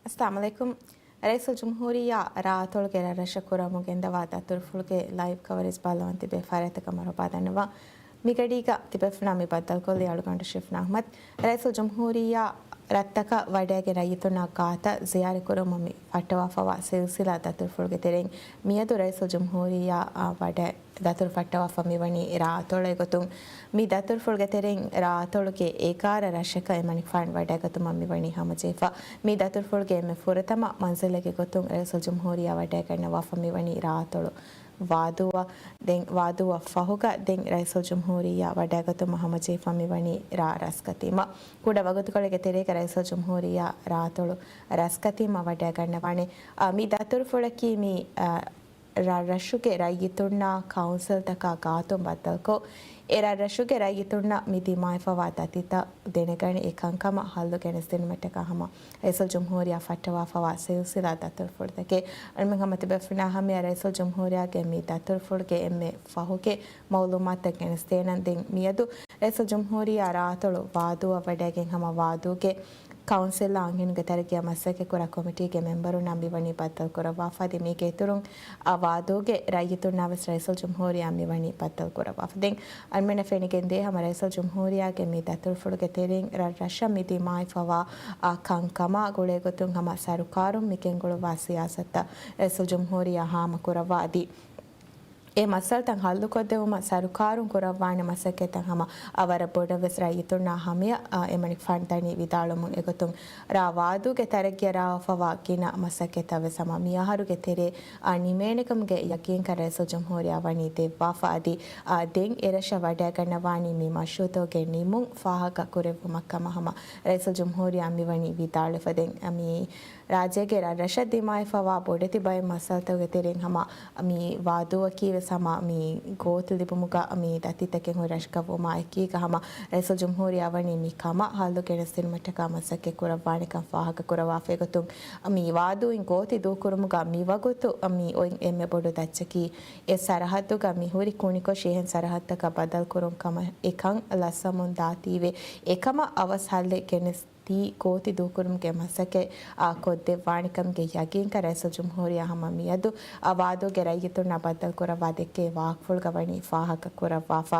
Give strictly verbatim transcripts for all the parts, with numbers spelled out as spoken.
އައްސަލާމު ޢަލައިކުމް. ރައީސުލްޖުމްހޫރިއްޔާ ރާއަތޮޅުގެ ރަށްރަށަށް ކުރަމުން ގެންދަވާ ދަތުރުފުޅުގެ ލައިވް ކަވަރޭޖް ބައްލަވަން ތިބޭ ފަރާތަކަށް މަރުޙަބާ ދަންނަވަން. މިގަޑީގަ ތިބޭފުޅުންނާ މި ބައްދަލުކޮށްލީ އަޅުގަނޑު ޝިފްނާ އަޙްމަދު. ރައީސުލްޖުމްހޫރިއްޔާ ރަށްތަކަށް ވަޑައިގެން ރައްޔިތުންނާ ގާތަށް ޒިޔާރަތް ކުރަމުން މި ފައްޓަވާފަވާ ސިލްސިލާ ދަތުރުފުޅުގެ ތެރެއިން މިއަދު ރައީސުލްޖުމްހޫރިއްޔާ ވަޑައި ދަތުރު ފައްޓަވާފަ މިވަނީ ރާއަތޮޅު. އެގޮތުން މި ދަތުރުފުޅުގެ ތެރެއިން ރާއަތޮޅުގެ އެގާރަ ރަށަކަށް އެމަނިކުފާނު ވަޑައިގަތުމަށް މިވަނީ ހަމަޖެހިފަ. މި ދަތުރުފުޅުގެ އެންމެ ފުރަތަމަ މަންޒިލެއްގެ ގޮތުން ރައީސުލްޖުމްހޫރިއްޔާ ވަޑައިގަންނަވާފަ މިވަނީ ރާއަތޮޅު ވާދޫއަށް. ދެން ވާދޫއަށް ފަހުގަ ދެން ރައީސުލްޖުމްހޫރިއްޔާ ވަޑައިގަތުމަށް ހަމަޖެހިފަ މިވަނީ ރާ ރަސްކަތީމަ. ކުޑަ ވަގުތުކޮޅެއްގެ ތެރޭގަ ރައީސުލްޖުމްހޫރިއްޔާ ރާއަތޮޅު ރަސްކަތީމަ ވަޑައިގަންނަވާނެ. އާ، މި ދަތުރުފުޅަކީ މި، އާ، ރަށް ރަށުގެ ރައްޔިތުންނާ ކައުންސިލްތަކާ ގާތުން ބައްދަލުކޮށް، އެ ރަށް ރަށުގެ ރައްޔިތުންނަށް މި ދިމާވެފަވާ ދަތިތައް ދެނެގަނެ، އެ ކަންކަމަށް ހައްލު ގެނެސްދިނުމަށްޓަކާ ހަމަ ރައީސުލްޖުމްހޫރިއްޔާ ފައްޓަވާފަވާ ސިލްސިލާ ދަތުރުފުޅުތަކެއް. އަންމެން ހަމަ ތިބޭފުޅުންނާ ހަމަޔަށް ރައީސުލްޖުމްހޫރިއްޔާގެ މި ދަތުރުފުޅުގެ އެންމެ ފަހުގެ މައުލޫމާތުތައް ގެނެސްދޭނަން. ދެން މިއަދު ރައީސުލްޖުމްހޫރިއްޔާ ރާއަތޮޅު ވާދޫއަށް ވަޑައިގެން ހަމަ ވާދޫގެ ކައުންސިލްއާ އަންހެނުންގެ ތަރައްގީއަށް މަސައްކަތްކުރާ ކޮމިޓީގެ މެމްބަރުންނާ މިވަނީ ބައްދަލުކުރައްވާފަ. އަދި މީގެ އިތުރުން އާ ވާދޫގެ ރައްޔިތުންނާވެސް ރައީސުލްޖުމްހޫރިއްޔާ މިވަނީ ބައްދަލުކުރައްވާފަ. ދެން އަންމެނަށް ފެނިގެންދޭ ހަމަ ރައީސުލްޖުމްހޫރިއްޔާގެ މި ދަތުރުފުޅުގެ ތެރެއިން ރަށް ރަށަށް މި ދިމާވެފަވާ އާ ކަންކަމާ ގުޅޭގޮތުން ހަމަ ސަރުކާރުން މި ގެންގުޅުއްވާ ސިޔާސަތުތައް ރައީސުލްޖުމްހޫރިއްޔާ ހާމަކުރައްވާ އަދި އެ މައްސަލަތައް ހައްލުކޮށްދެވުމަށް ސަރުކާރުން ކުރައްވާނެ މަސައްކަތްތައް ހަމަ އަވަރަށް ބޮޑަށްވެސް ރައްޔިތުންނާ ހަމަޔަށް، އާ، އެމަނިކުފާނު ދަނީ ވިދާޅުވަމުން. އެގޮތުން ރާ ވާދޫގެ ތަރައްގީއަށް ރާވާފަވާ ގިނަ މަސައްކަތްތައްވެސް ހަމަ މިއަހަރުގެ ތެރޭ، އާ، ނިމޭނެކަމުގެ ޔަގީންކަން ރައީސުލްޖުމްހޫރިއްޔާ ވަނީ ދެއްވާފަ އަދި، އާ، ދެން އެރަށަށް ވަޑައިގަންނަވާނީ މި މަޝްރޫއުތަކުގެ ނިމުން ފާހަގަ ކުރެއްވުމަށް ކަމަށް ހަމަ ރައީސުލްޖުމްހޫރިއްޔާ މިވަނީ ވިދާޅުވެފަ. ދެން މި ރާއްޖޭގެ ރަށްރަށަށް ދިމާވެފަވާ ބޮޑެތި ބައެއް މައްސަލަތަކުގެ ތެރެއިން ހަމަ މި ވާދޫއަކީ ވެސް ހަމަ މި ގޯތި ލިބުމުގަ މި ދަތިތަކެއް ހުރި ރަށަކަށް ވުމާ އެކީގަ ހަމަ ރައީސުލްޖުމްހޫރިއްޔާ ވަނީ މި ކަމަށް ހައްލު ގެނެސްދިނުމަށްޓަކާ މަސައްކަތް ކުރައްވާނެކަން ފާހަގަ ކުރައްވާފައިގޮތުން، މި ވާދޫއިން ގޯތި ދޫކުރުމުގަ މިވަގުތު މި އޮތް އެންމެ ބޮޑު ދައްޗަކީ އެ ސަރަހައްދުގަ މި ހުރި ކުނިކޮށި އެހެން ސަރަހައްދަކަށް ބަދަލުކުރުން ކަމަށް އެކަން ލަސްވަމުން ދާތީވެ. އެކަމަށް އަވަސް ހައްލެއް ގެނެސް ތީ ގޯތި ދޫކުރުމުގެ މަސައްކަތް، އާ، ކޮށްދެއްވާނެކަމުގެ ޔަގީންކަން ރައީސުލްޖުމްހޫރިއްޔާ ހަމަ މިއަދު، އާ، ވާދޫގެ ރައްޔިތުންނާ ބައްދަލުކުރައްވާ ދެއްކޭ ވާހަކަފުޅުގަ ވަނީ ފާހަގަ ކުރައްވާފަ.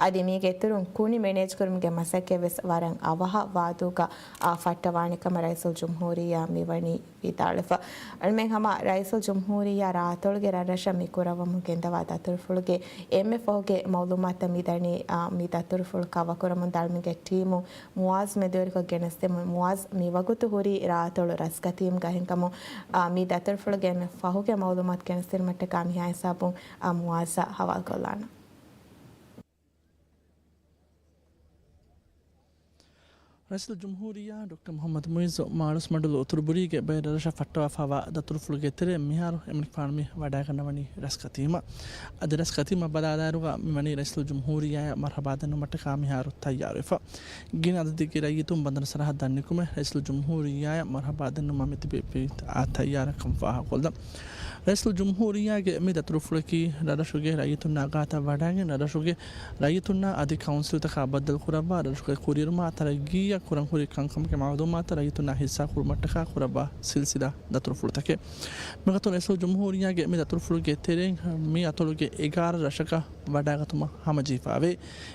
އަދި މީގެ އިތުރުން ކުނި މެނޭޖްކުރުމުގެ މަސައްކަތް ވެސް ވަރަށް އަވަހަށް ވާދޫގަ، އާ، ފައްޓަވާނެކަމަށް ރައީސުލްޖުމްހޫރިއްޔާ މިވަނީ ވިދާޅުވެފަ. އަންމެން ހަމަ ރައީސުލްޖުމްހޫރިއްޔާ ރާއަތޮޅުގެ ރަށްރަށަށް މި ކުރައްވަމުން ގެންދަވާ ދަތުރުފުޅުގެ އެންމެ ފަހުގެ މައުލޫމާތަށް މިދަނީ، އާ، މި ދަތުރުފުޅު ކަވަރ ކުރަމުން ދަޅުމެންގެ ޓީމު މުއާޒް މެދުވެރިކޮށް ގެނެސްދެމުން، މުއާޒް މިވަގުތު ހުރީ ރާއަތޮޅު ރަސްކަތީމުގަ އެހެންކަމުން، އާ، މި ދަތުރުފުޅުގެ އެންމެ ފަހުގެ މައުލޫމާތު ގެނެސްދިނުމަށްޓަކާ މިހާ ހިސާބުން، އާ، މުއާޒްއަށް ހަވާލުކޮށްލާނަން. ރައީސުލްޖުމްހޫރިއްޔާ ޑޮކްޓަރ މުޙައްމަދު މުޢިއްޒު މާޅޮސްމަޑުލު އުތުރުބުރީގެ ބައެއް ރަށްރަށަށް ފައްޓަވާފައިވާ ދަތުރުފުޅުގެ ތެރެއިން މިހާރު އެމަނިކުފާނު މި ވަޑައިގަންނަވަނީ ރަސްކަތީމަ. އަދި ރަސްކަތީމަ ބަލާލާއިރުގަ މިވަނީ ރައީސުލްޖުމްހޫރިއްޔާއަށް މަރްޙަބާ ދަންނަވުމަށްޓަކާ މިހާރު ތައްޔާރުވެފަ. ގިނަ އަދަދެއްގެ ރައްޔިތުން ބަނދަރު ސަރަހައްދަށް ނިކުމެ ރައީސުލްޖުމްހޫރިއްޔާއަށް މަރްޙަބާ ދެންނުމަށް މި ތިބެ ތައްޔާރަކަން ފާހަގަކޮށްލަން. ރައީސުލްޖުމްހޫރިއްޔާގެ މި ދަތުރުފުޅަކީ ރަށްރަށުގެ ރައްޔިތުންނާ ގާތަށް ވަޑައިގެން ރަށްރަށުގެ ރައްޔިތުންނާ އަދި ކައުންސިލްތަކާ ބައްދަލުކުރައްވާ ރަށުގެ ކުރިއެރުމާ ތަރައްގީއަށް ކުރަންހުރި ކަންކަމުގެ މައުލޫމާތު ރައްޔިތުންނާ ހިއްސާކުރުމަށްޓަކާ ކުރައްވާ ސިލްސިލާ ދަތުރުފުޅުތަކެއް. މިގޮތުން ރައީސުލްޖުމްހޫރިއްޔާގެ މި ދަތުރުފުޅުގެ ތެރެއިން މި އަތޮޅުގެ އެގާރަ ރަށަކަށް ވަޑައިގަތުމަށް ހަމަޖެހިފައިވޭ.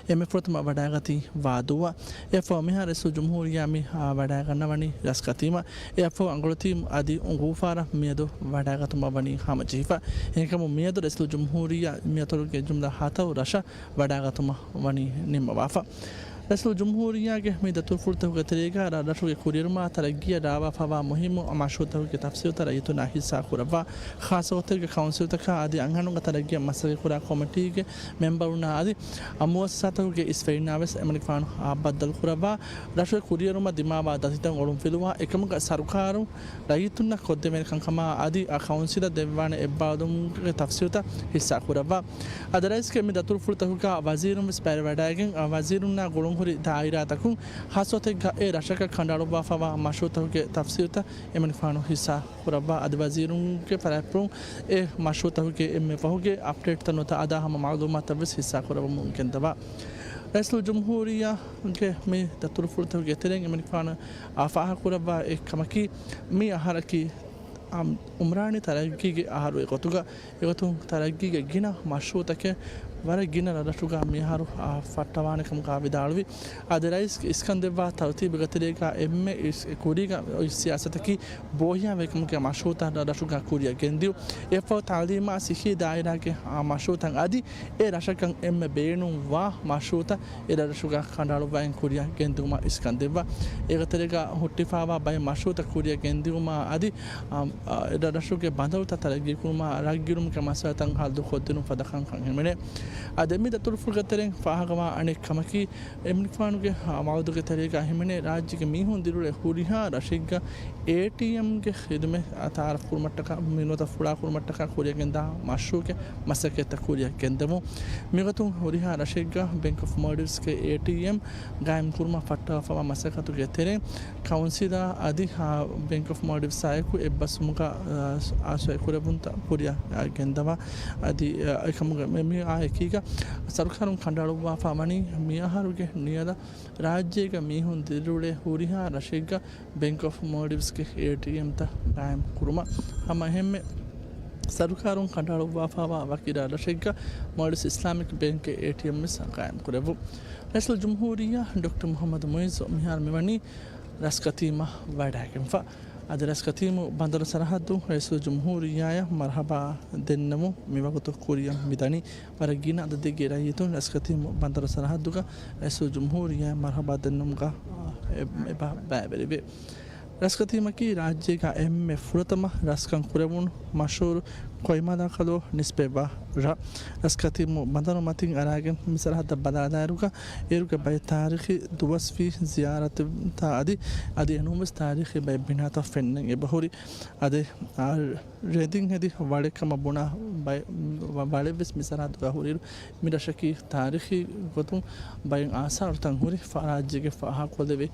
އެންމެ ފުރަތަމަ ވަޑައިގަތީ ވާދޫއަށް. އެއަށްފަހު މިހާރު ރައީސުލްޖުމްހޫރިއްޔާ މި، އާ، ވަޑައިގަންނަވަނީ ރަސްކަތީމަ. އެއަށްފަހު އަނގޮޅުތީމު އަދި އުނގޫފާރަށް މިއަދު ވަޑައިގަތުމަށް ވަނީ ހަމަޖެހިފަ. އެހެންކަމުން މިއަދު ރައީސުލްޖުމްހޫރިއްޔާ މި އަތޮޅުގެ ޖުމްލަ ހަތަރު ރަށަށް ވަޑައިގަތުމަށް ވަނީ ނިންމަވާފަ. ރައީސުލްޖުމްހޫރިއްޔާގެ މި ދަތުރުފުޅުތަކުގެ ތެރޭގަ ރަށްރަށުގެ ކުރިއެރުމާ ތަރައްގީއަށް ރާވާފައިވާ މުހިއްމު މަޝްރޫއުތަކުގެ ތަފްސީލުތައް ރައްޔިތުންނާ ހިއްސާކުރައްވާ، ޚާއްޞަގޮތެއްގަ ކައުންސިލްތަކާ އަދި އަންހެނުންގެ ތަރައްގީއަށް މަސައްކަތްކުރާ ކޮމިޓީގެ މެމްބަރުންނާ އަދި މުއައްސަސާތަކުގެ އިސްވެރިންނާވެސް އެމަނިކުފާނު ބައްދަލުކުރައްވާ، ރަށުގެ ކުރިއެރުމަށް ދިމާވާ ދަތިތައް އޮޅުންފިލުވާ، އެކަމުގަ ސަރުކާރުން ރައްޔިތުންނަށް ކޮށްދެވޭނެ ކަންކަމާ އަދި އަ ކައުންސިލަށް ދެއްވާނެ އެއްބާރުލުމުގެ ތަފްސީލުތައް ހިއްސާކުރައްވާ. އަދި ރައީސްގެ މި ދަތުރުފުޅުތަކުގަ ވަޒީރުން ވެސް ބައިވެރިވަޑައިގެން، އަ، ވަޒީރުންނާ ގުޅުންހުރި ދާއިރާތަކުން ޚާއްޞަގޮތެއްގަ އެ ރަށަކަށް ކަނޑައަޅުއްވާފައިވާ މަޝްރޫއުތަކުގެ ތަފްސީލުތައް އެމަނިކުފާނު ހިއްސާ ކުރައްވާ. އަދި ވަޒީރުންގެ ފަރާތްޕުޅުން އެ މަޝްރޫއުތަކުގެ އެންމެ ފަހުގެ އަޕްޑޭޓްތައް ނުވަތަ އަދާ ހަމަ މައުލޫމާތުތައް ވެސް ހިއްސާ ކުރައްވަމުން ގެންދަވާ. ރައީސުލްޖުމްހޫރިއްޔާގެ މި ދަތުރުފުޅުތަކުގެ ތެރެއިން އެމަނިކުފާނު އާ ފާހަގަކުރައްވާ އެއް ކަމަކީ، މި އަހަރަކީ އާ، އުމްރާނީ ތަރައްގީގެ އަހަރު އެގޮތުގަ، އެގޮތުން ތަރައްގީގެ ގިނަ މަޝްރޫޢުތަކެއް ވަރަށް ގިނަ ރަށްރަށުގަ މިއަހަރު އާ، ފައްޓަވާނެ ކަމުގަ ވިދާޅުވި. އަދި ރައީސް އިސްކަން ދެއްވާ ތަރުތީބުގެ ތެރޭގަ އެންމެ އިސް، ކުރީގަ އޮތް ސިޔާސަތަކީ ބޯހިޔާވެރިކަމުގެ މަޝްރޫޢުތައް ރަށްރަށުގަ ކުރިއަށް ގެންދިއުން. އެއަށްފަހު ތައުލީމާ ސިއްހީ ދާއިރާގެ އާ، މަޝްރޫޢުތައް އަދި އެ ރަށަކަށް އެންމެ ބޭނުންވާ މަޝްރޫޢުތައް އެ ރަށްރަށުގަ ކަނޑައަޅުއްވާގެން ކުރިއަށް ގެންދިއުމަށް އިސްކަން ދެއްވާ. އޭގެ ތެރޭގަ ހުއްޓިފައިވާ ބައެއް މަޝްރޫޢުތައް ކުރިއަށް ގެންދިއުމާ އަދި، އާ، އާ، އެ ރަށްރަށުގެ ބަނދަރުތައް ތަރައްގީކުރުމާ ރަށްގިރުމުގެ މައްސަލަތައް ހައްލުކޮށްދިނުން ފަދަ ކަންކަން ހިމެނޭ. އަދި މި ދަތުރުފުޅުގެ ތެރެއިން ފާހަގަވާ އަނެއް ކަމަކީ، އެމަނިކުފާނުގެ މައުދުގެ ތެރޭގަ ހިމެނޭ ރާއްޖޭގެ މީހުން ދިރިއުޅޭ ހުރިހާ ރަށެއްގަ އޭޓީއެމްގެ ޚިދުމަތް ތައާރަފް ކުރުމަށްޓަކާ، މިނުވަތަ ފުޅާ ކުރުމަށްޓަކާ ކުރިއަށް ގެންދާ މަޝްރޫޢުގެ މަސައްކަތްތައް ކުރިއަށް ގެންދެވުން. މިގޮތުން ހުރިހާ ރަށެއްގަ ބެންކް އޮފް މޯލްޑިވްސްގެ އޭޓީއެމް ގާއިމް ކުރުމަށް ފައްޓަވާފައިވާ މަސައްކަތުގެ ތެރެއިން ކައުންސިލާ އަދި، އާ، ބެންކް އޮފް މޯލްޑިވްސްއާއެކު އެއްބަސްވުމުގަ، އާ، ސޮއިކުރެއްވުންތައް ކުރިއަށް ގެންދަވާ. އަދި، އާ، އެކަމުގަ މި، މި އާ އެކީގަ ސަރުކާރުން ކަނޑައަޅުއްވާފަ ވަނީ މިއަހަރުގެ ނިޔަލަށް ރާއްޖޭގަ މީހުން ދިރިއުޅޭ ހުރިހާ ރަށެއްގަ ބެންކް އޮފް މޯލްޑިވްސްގެ އޭޓީއެމްތައް ގާއިމް ކުރުމަށް. ހަމަ އެހެންމެ ސަރުކާރުން ކަނޑައަޅުއްވާފައިވާ ވަކި ރަށެއްގަ މޯލްޑިވްސް އިސްލާމިކް ބޭންކްގެ އޭޓީއެމް ވެސް ގާއިމް ކުރެއްވުން. ރައީސުލްޖުމްހޫރިއްޔާ ޑޮކްޓަރ މުޙައްމަދު މުޢިއްޒު މިހާރު މިވަނީ ރަސްކަތީމަށް ވަޑައިގެންފަ. އަދި ރަސްކަތީމު ބަނދަރު ސަރަހައްދު ރައީސުލްޖުމްހޫރިއްޔާއަށް މަރުޙަބާ ދެންނެވުން މިވަގުތު ކުރިއަށް މިދަނީ. ވަރަށް ގިނަ އަދަދެއްގެ ރައްޔިތުން ރަސްކަތީމު ބަނދަރު ސަރަހައްދުގަ ރައީސުލްޖުމްހޫރިއްޔާއަށް މަރުޙަބާ ދެންނެވުމުގަ، އެ، އެބަ ބައިވެރިވޭ. ރަސްކަތީމަކީ ރާއްޖޭގަ އެންމެ ފުރަތަމަ ރަސްކަން ކުރެވުނު މަޝްހޫރު ކޮއިމަލާކަލޯ ނިސްބަތްވާ ރަށް. ރަސްކަތީމު ބަނދަރު މަތިން އަރާގެން މި ސަރަހައްދަށް ބަލާލާއިރުގަ އޭރުގެ ބައެއް ތާރީޚީ ދުވަސްވީ ޒިޔާރަތްތައް އަދި، އަދި އެނޫންވެސް ތާރީޚީ ބައެއް ބިނާތައް ފެންނަން އެބަހުރި. އަދި، އާ، ރެދިން ހެދި ވަޅެއް ކަމަށް ބުނާ ބައެއް، ވަ-، ވަޅެއްވެސް މި ސަރަހައްދުގަ ހުރިއިރު، މި ރަށަކީ ތާރީޚީ ގޮތުން ބައެއް އާސާރުތައް ހުރި ފަ-، ރާއްޖޭގެ ފާހަގަކޮށްލެވޭ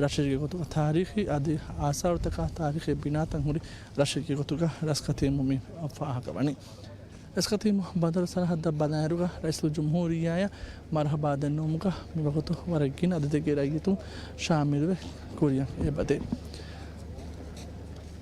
ރަށެއްގެ ގޮތުގަ ތާރީޚީ އަދި އާސާރުތަކާ ތާރީޚީ ބިނާތައް ހުރި ރަށެއްގެ ގޮތުގަ ރަސްކަތީމު މި ފާހަގަވަނީ. ރަސްކަތީމު ބަނދަރު ސަރަހައްދަށް ބަލާއިރުގަ ރައީސުލްޖުމްހޫރިއްޔާއަށް މަރުޙަބާ ދެންނެވުމުގަ މިވަގުތު ވަރަށް ގިނަ އަދަދެއްގެ ރައްޔިތުން ޝާމިލުވެ ކުރިއަށް އެބަދޭ.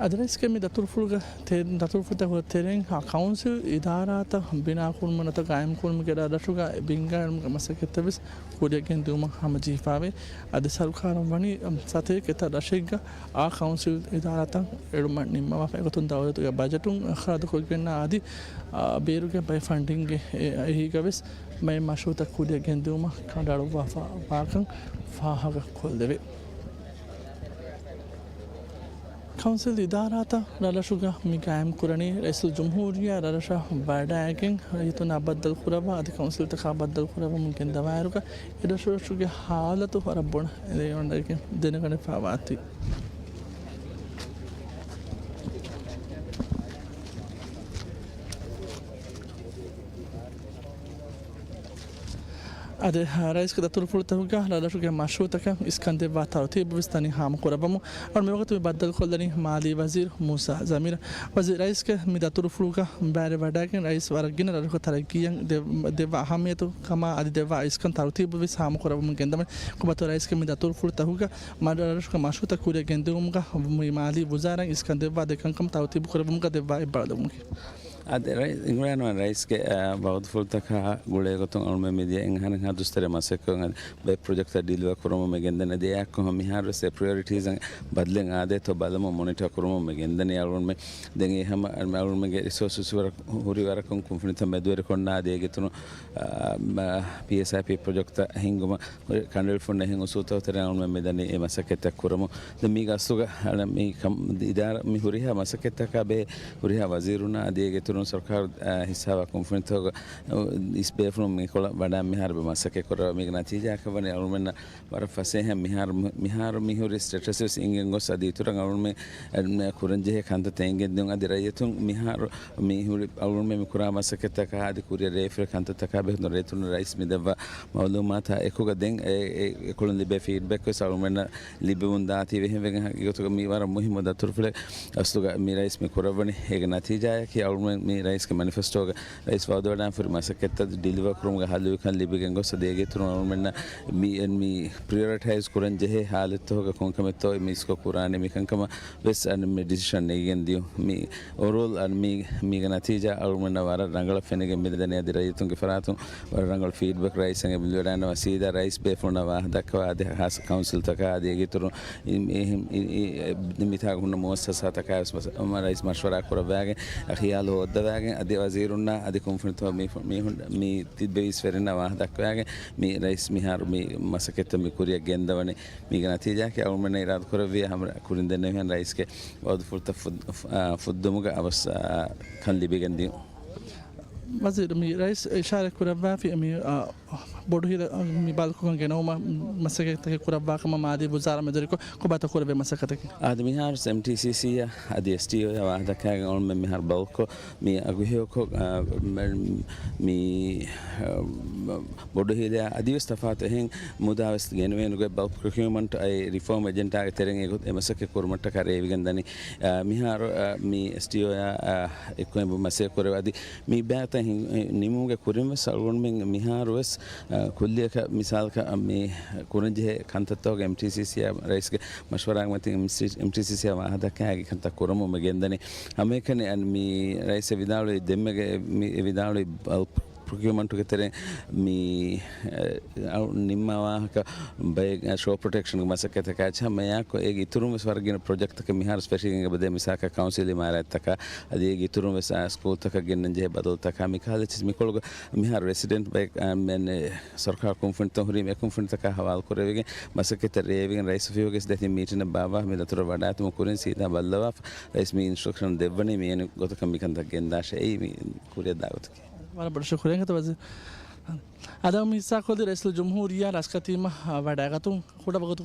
އަދި ރައީސްގެ މި ދަތުރުފުޅުގެ ތެ-، ދަތުރުފުޅުތަކުގެ ތެރެއިން ހަ ކައުންސިލް އިދާރާތައް ބިނާކުރުމުން ނުވަތަ ގާއިމްކުރުމުގެ ރަށްރަށުގަ ބިންގާއިރުމުގެ މަސައްކަތްތައް ވެސް ކުރިއަށް ގެންދިއުމަށް ހަމަޖެހިފައިވޭ. އަދި ސަރުކާރުން ވަނީ ސަތޭކަ އެތައް ރަށެއްގަ އާ ކައުންސިލް އިދާރާތައް އެޅުމަށް ނިންމަވާފަ އެގޮތުން ދައުލަތުގެ ބަޖެޓުން އިޚްރާޖުކޮށްގެންނާ އަދި، އާ، ބޭރުގެ ބައެއް ފަންޑިންގެއް އެ-، އެހީގަ ވެސް ބައެއް މަޝްރޫޢުތައް ކުރިއަށް ގެންދިއުމަށް ކަނޑައަޅުއްވާފަ ވާކަން ފާހަގަ ކޮށްލެވޭ. ކައުންސިލް އިދާރާތައް ރަށްރަށުގަ މި ގާއިމް ކުރަނީ ރައީސުލްޖުމްހޫރިއްޔާ ރަށްރަށަށް ވަޑައިގެން ރައްޔިތުންނާ ބައްދަލު ކުރައްވާ އަދި ކައުންސިލްތަކާ ބައްދަލު ކުރައްވަމުން ގެންދަވާއިރުގަ އެ ރަށްރަށުގެ ހާލަތު ވަރަށް ބޮޑަށް އެ ދެނެގަނެފައިވާތީ. އަދި ރައީސްގެ ދަތުރުފުޅުތަކުގަ ރަށްރަށުގެ މަޝްރޫޢުތަކަށް އިސްކަން ދެއްވާ ތަރުތީބު ވެސް ދަނީ ހާމަކުރައްވަމުން. އަޅު މިވަގުތު މި ބައްދަލުކޮށްލަނީ މާލީ ވަޒީރު މޫސާ ޒަމީރަށް. ވަޒީރު ރައީސްގެ މި ދަތުރުފުޅުގަ ބައިވެރިވަޑައިގެން ރައީސް ވަރަށް ގިނަ ރަށްރަށުގެ ތަރައްގީއަށް ދެ-، ދެއްވާ އަހައްމިއްޔަތު ކަމާ އަދި ދެއްވާ އިސްކަން ތަރުތީބު ވެސް ހާމަކުރައްވަމުން ގެންދަވަން. ކޮބާތޯ ރައީސްގެ މި ދަތުރުފުޅުތަކުގަ މަ-، ރަށްރަށުގެ މަޝްރޫޢުތައް ކުރިއަށް ގެންދިއުމުގަ މި މާލީ ވުޒާރާއިން އިސްކަން ދެއްވާ ދެ ކަންކަމަށް ތަރުތީބު ކުރެއްވުމުގަ ދެއްވާ އެއްބައިވަޅުލުމަކީ. އަދި ރައީސް އިމްރާން ވަން ރައީސްގެ، އާ، ވައުދުފުޅުތަކާ ގުޅޭގޮތުން އަޅުމެން މިދިޔަ އެއްއަހަރެއްހާ ދުސްތަރެއް މަސައްކަތް ބައެއް ޕްރޮޖެކްޓްތައް ޑިލިވަރ ކުރަމުން މި ގެންދަނީ. އަދި އެއާއެކު ހަމަ މިހާރުވެސް އެ ޕްރަޔޮރިޓީޒް ބަދަލެއް އާދޭތޯ ބަލަމުން މޮނިޓަ ކުރަމުން މި ގެންދަނީ. އަޅުމެން ދެން އެ ހަމަ އަޅުމެންގެ ރިސޯސަސް ވަރަށް ހުރި ވަރަކުން ކުންފުނިތައް މެދުވެރިކޮށްނާ އަދި އޭގެ އިތުރުން، އާ، މަ-، ޕީއެސްއައިޕީ ޕްރޮޖެކްޓްތައް ހިންގުމަށް ކަނޑައެޅިފަ ހުންނަ އެހެން އުސޫލުތަކުގެ ތެރެއިން އަޅުމެން މިދަނީ އެ މަސައްކަތްތައް ކުރަމުން. ދެން މީގެ އަސްލުގަ އަޅަ މި ކަމް އިދާރާ މި ހުރިހާ މަސައްކަތްތަކާ ބެހޭ ހުރިހާ ވަޒީރުންނާ އަދި އޭގެ އިތުރުން ސަރުކާރު، އާ، ހިއްސާވާ ކުންފުނިތަކުގަ، އު، އިސް ބޭފުޅުން މިކޮޅަށް ވަޑައި މިހާރު މަސައްކަތް ކުރައްވާ. މީގެ ނަތީޖާއަކަށް ވަނީ އަޅުމެންނަށް ވަރަށް ފަސޭހަ މިހާރު، މިހާރު މިހުރި ސްޓެޓަސް ވެސް އިނގެން ގޮސް އަދި އިތުރަށް އަޅުމެން ކުރަންޖެހޭ ކަންތައްތައް އެނގެން ދިއުން. އަދި ރައްޔިތުން މިހާރު މިހުރި އަޅުމެން މި ކުރާ މަސައްކަތްތަކާ އަދި ކުރިއަށް ރޭވިފަ ކަންތައްތަކާ ބެހޭ ރައްޔިތުން ރައީސް މި ދެއްވާ މައުލޫމާތާ އެކުގަ ދެން އެ، އެ، އެކޮޅުން ލިބޭ ފީޑްބެކް ވެސް އަޅުމެންނަށް ލިބެމުން ދާތީ. އެހެންވެގެން ހަގީގަތުގަ މީ ވަރަށް މުހިއްމު ދަތުރުފުޅެއް އަސްލުގަ މި ރައީސް މި ކުރައްވަނީ. އޭގެ ނަތީޖާއަކީ އަޅުމެން މި ރައީސްގެ މެނިފެސްޓޯގަ ރައީސް ވައުދުވެވަޑައިގެންފުރި މަސައްކަތްތައް ޑިލިވަރ ކުރުމުގަ ހައްލުވިކަން ލިބިގެން ގޮސް އަދި އޭގެ އިތުރުން އަޅުގަނޑުމެންނަށް މި، މި ޕްރިއޮރިޓައިޒް ކުރަން ޖެހޭ ހާލަތްތަކުގަ ކޮންކަމެއްތޯ މިސްކޮށް ކުރާނީ މިކަންކަމަށް ވެސް އަން މި ޑިސިޝަން ނެގިގެން ދިޔުން. މި އޯވަރޯލް އަން މި، މީގެ ނަތީޖާ އަޅުގަނޑަށް ވަރަށް ރަނގަޅަށް ފެނިގެން މިދަނީ. އަދި ރައްޔިތުންގެ ފަރާތުން ވަރަށް ރަނގަޅު ފީޑްބެކް ރައީސް އަންގެ ވަޑައިގަންނަވާ ސީދާ ރައީސް ބޭފުޅުންނަށް ވާހަކަ ދައްކަވާ އަދި ހާއްސަ ކައުންސިލްތަކާ އަދި އޭގެ އިތުރުން މިތާގަ ހުންނަ މުއައްސަސާތަކާ ވެސް މަސް-، ރައީސް މަޝްވަރާ ކުރައްވާގެން ޚިޔާލު ހޯއްދަވާގެން އަދި ވަޒީރުންނާ އަދި ކުންފުނިތަކު މީ، މީހުން މި ތިއްބެވީސް ވެރިންނާ ވާހަކަ ދައްކަވާގެން މި ރައީސް މިހާރު މި މަސައްކަތްތައް މި ކުރިއަށް ގެންދަވަނީ. މީގެ ނަތީޖާއަކީ އަޅުގަނޑުމެންނަށް އިރާދަ ކުރެއްވިޔާ ހަމަ ކުރިން ދެންނެވިހެން ރައީސްގެ ވައުދުފުޅުތައް ފުއް-، ފުއްދުމުގަ އަވަސް ކަން ލިބިގެން ދިޔުން. ވަޒީރު މި ރައީސް އިޝާރަތް ކުރައްވާފި މި، އާ، ބޮޑުހިލަ، މި ބަލްކުގަން ގެނައުމަށް މަސައްކަތްތަކެއް ކުރައްވާ ކަމަށް މާލީ ވުޒާރާ މެދުވެރިކޮށް ކޮބާތޯ ކުރެވޭ މަސައްކަތަކީ؟ އާދެ، މިހާރު އެމްޓީސީސީއަށް އަދި އެސްޓީއޯއަށް ވާހަކަ ދައްކާގެން އަޅުމެން މިހާރު ބަލްކޮށް މި އަގުހެޔޮކޮށް، އާ، މެ-، މި، އާ، ބޮޑުހިލައާ އަދިވެސް ތަފާތު އެހެން މުދާވެސް ގެނެވޭނެ ގޮތް ބަލްކް ޕްރޮކިއުމަންޓް އައި ރިފޯމް އެޖެންޑާގެ ތެރެއިން އެގޮތް އެ މަސައްކަތް ކުރުމަށްޓަކާ ރޭވިގެން ދަނީ. އާ، މިހާރު، އާ، މި އެސްޓީއޯއާ، އާ، އެއްކޮށް މަސައްކަތް ކުރެވޭ. އަދި މި ބައިތައް ހިން-، ނިމުމުގެ ކުރިން ވެސް އަޅުގަނޑުމެން މިހާރު ވެސް، އާ، ކުއްލިއަކަށް މިސާލަކަށް މި ކުރަންޖެހޭ ކަންތައްތަކުގެ އެމްޓީސީސީއާ ރައީސްގެ މަޝްވަރާގެ މަތިން އެމްޓީސީސީއާ ވާހަކަ ދައްކާ އެ ކަންތައް ކުރަމުން މި ގެންދަނީ. ހަމައެކަނި އަން މި ރައީސް ވިދާޅުވި ދެންމެގެ މި ވިދާޅުވި ބަލްކް ޕްރޮކިއުމަންޓުގެ ތެރެއިން މި، އެ، އަޅު ނިންމާ ވާހަކަ ބައެއް، އެ، ޝޯ ޕްރޮޓެކްޝަންގެ މަސައްކަތަކާ އެއްޗެއް ހަމަ އެއާކު އޭގެ އިތުރުން ވެސް ވަރަށް ގިނަ ޕްރޮޖެކްޓްތަކެއް މިހާރު ފެށިގެން އެބަދޭ މިސާލަކަށް ކައުންސިލް އިމާރާތްތަކާ އަދި އޭގެ އިތުރުން ވެސް، އާ، ސްކޫލްތަކަށް ގެންނަން ޖެހޭ ބަދަލުތަކާ މި ކަހަލަ އެއްޗެއް މިކޮޅުގަ މިހާރު ރެސިޑެންޓް ބައެއް، އާ، މެން، އެ، ސަރުކާރު ކުންފުނިތައް ހުރީ އެ ކުންފުނިތަކާ ހަވާލު ކުރެވިގެން މަސައްކަތްތައް ރޭވިގެން ރައީސް އޮފީހުގެ ދެތިން މީޓިން ބާއްވާ މި ދަތުރަށް ވަޑާތުމުގެ ކުރިން ސީދާ ބައްލަވާފަ ރައީސް މި އިންސްޓްރަކްޝަން ދެއްވަނީ މިއެން ގޮތަކަށް މިކަންތައް ގެންދާށޭ މި ކުރިއަށް ދާ ގޮތަކީ. ވަރަށް ބޮޑަށް ޝުކުރިއްޔާ ވަޒީރު. އަދި މި ހިއްސާކޮށްލީ ރައީސުލްޖުމްހޫރިއްޔާ ރަސްކަތީމަށް ވަޑައިގަތުން ކުޑަ ވަގުތު،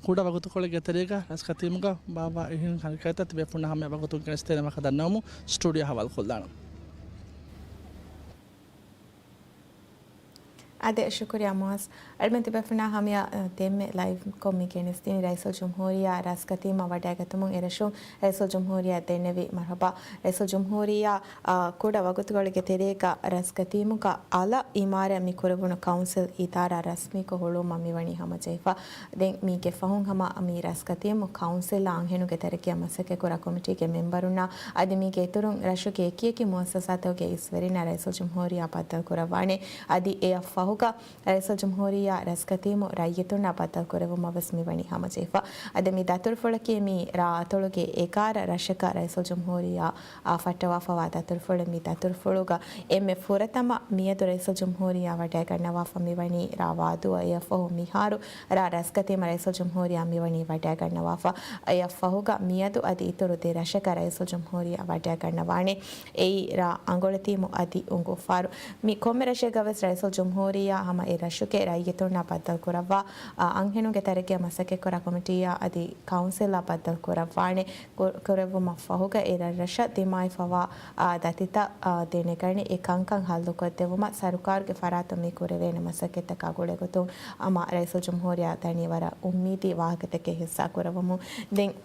ކުޑަ ވަގުތުކޮޅެއްގެ ތެރޭގަ ރަސްކަތީމުގަ ބާއްވާ އެހެން ހަރަކާތްތައް ތިބޭފުޅުންނަށް ހަމަޔަށް ވަގުތުން ގެނެސްދޭނެ ވާހަކަ ދަންނަވަމުން ސްޓޫޑިއޯ ހަވާލުކޮށްލާނަން. އާދެ، ޝުކުރިއްޔާ މުއާޒް. އަޅުމެން ތިބޭފުޅުންނާ ހަމަޔަށް، އަ، ދެންމެ ލައިވްކޮށް މި ގެނެސްދިނީ ރައީސުލްޖުމްހޫރިއްޔާ ރަސްކަތީމަށް ވަޑައިގަތުމުން އެރަށުން ރައީސުލްޖުމްހޫރިއްޔާ ދެންނެވި މަރުހަބާ. ރައީސުލްޖުމްހޫރިއްޔާ، އަ، ކުޑަ ވަގުތުކޮޅެއްގެ ތެރޭގަ ރަސްކަތީމުގަ އަލަށް އިމާރާތް މި ކުރެވުނު ކައުންސިލް އިދާރާ ރަސްމީކޮށް ހުޅުވުމަށް މިވަނީ ހަމަޖެހިފަ. ދެން މީގެ ފަހުން ހަމަ މި ރަސްކަތީމު ކައުންސިލްއާ އަންހެނުންގެ ތަރައްގީއަށް މަސައްކަތްކުރާ ކޮމިޓީގެ މެމްބަރުންނާ އަދި މީގެ އިތުރުން ރަށުގެ އެކިއެކި މުއައްސަސާތަކުގެ އިސްވެރިންނާ ރައީސުލްޖުމްހޫރިއްޔާ ބައްދަލުކުރައްވާނެ. އަދި އެއަށް ފަހުގަ ރައީސުލްޖުމްހޫރިއްޔާ ރަސްކަތީމު ރައްޔިތުންނާ ބައްދަލުކުރެއްވުމަށް ވެސް މިވަނީ ހަމަޖެހިފަ. އަދި މި ދަތުރުފުޅަކީ މި ރާއަތޮޅުގެ އެގާރަ ރަށަކަށް ރައީސުލްޖުމްހޫރިއްޔާއާ ފައްޓަވާފަވާ ދަތުރުފުޅެއް. މި ދަތުރުފުޅުގަ އެންމެ ފުރަތަމަ މިއަދު ރައީސުލްޖުމްހޫރިއްޔާ ވަޑައިގަންނަވާފަ މިވަނީ ރާ ވާދޫއަށް. އެއަށްފަހު މިހާރު ރާ ރަސްކަތީމަ ރައީސުލްޖުމްހޫރިއްޔާ މިވަނީ ވަޑައިގަންނަވާފަ. އެއަށްފަހުގަ މިއަދު އަދި އިތުރު ދެ ރަށަކަށް ރައީސުލްޖުމްހޫރިއްޔާ ވަޑައިގަންނަވާނެ. އެއީ ރާ އަނގޮޅަތީމު އަދި އުނގޫފާރު. މި ކޮންމެ ރަށެއްގަ ވެސް ރައީސުލްޖުމްހޫރިއްޔާ ހަމަ އެ ރަށުގެ ރައްޔިތުންނާ ބައްދަލުކުރައްވާ، އަ، އަންހެނުންގެ ތަރައްގީއަށް މަސައްކަތްކުރާ ކޮމިޓީއާ އަދި ކައުންސިލްއާ ބައްދަލުކުރައްވާނެ. ކު-، ކުރެއްވުމަށްފަހުގަ އެ ރަށްރަށަށް ދިމާވެފަވާ، އާ، ދަތިތައް، އާ، ދެނެގަނެ އެ ކަންކަން ހައްލުކޮށްދެއްވުމަށް ސަރުކާރުގެ ފަރާތުން މި ކުރެވޭނެ މަސައްކަތްތަކާ ގުޅޭގޮތުން ހަމަ ރައީސުލްޖުމްހޫރިއްޔާ ދަނީ ވަރަށް އުއްމީދީ ވާހަކަތަކެއް ހިއްސާކުރައްވަމުން. ދެން